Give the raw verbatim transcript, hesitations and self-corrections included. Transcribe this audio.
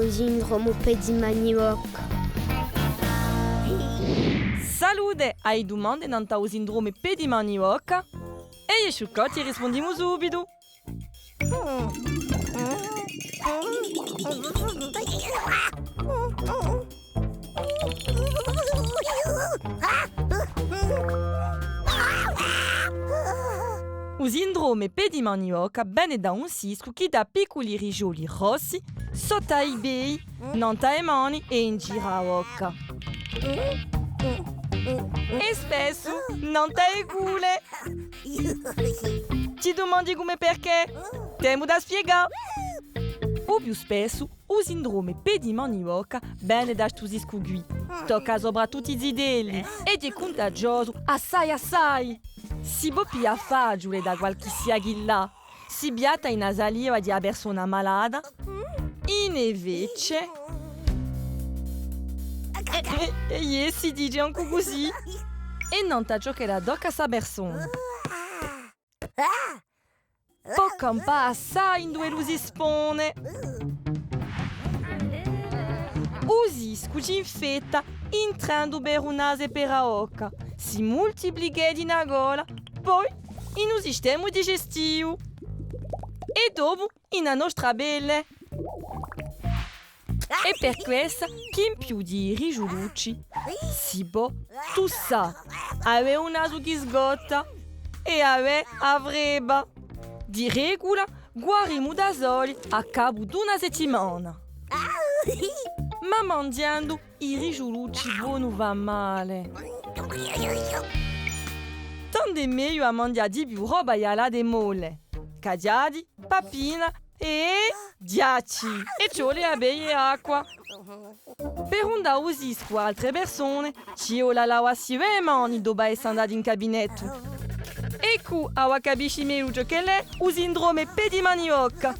U sindrome pedi mani bocca. Salute! Ai dumande nant'à u sindrome pedi mani bocca? È eiu, Sciuccotti, rispondimu subitu. U sindrome pedi mani bocca vene da un siscu chì dà picculi risgioli rossi sottu à i pedi, nant'à e mani è in giru à a bocca. È spessu nant'à e cule. Ti dumandi cumu è perchè? T'emu da spiegà. U più spessu, u sindrome pedi mani bocca vene da stu siscu quì. Tocca soprattuttu i zitelli è hè cuntagiosu assai assai. Si pò piglià faciule da qualchissia chì l'hà. Si piatta in a saliva di a persona malata, in e fece, è, è, è iè, si dice ancu cusì, è nant'à ciò ch'ella tocca à sta persona. Pò campà assai induve ellu si spone. U siscu ci infetta intrendu per u nasu è per a bocca, si multiplicheghja in a gola, poi in u sistema digestivu è dopu in a nostra pelle. Hè per quessa chì in più di i risgiulucci si pò tussà, avè u nasu chì sgotta è avè a frebba. Di regula guarimu da soli à capu d'una settimana. Ma manghjendu i risgiulucci bonu fà male. Tandu hè megliu à manghjà di più roba ghjalata è molle, caghjati, pappina è ghjacci. È ci vole à beie acqua. Per ùn dà u siscu à altre persone, ci vole à lavassi e mani dopu à esse andati in cabinettu. Eccu, avà capisci megliu ciò ch'ellu hè u sindrome pedi mani bocca.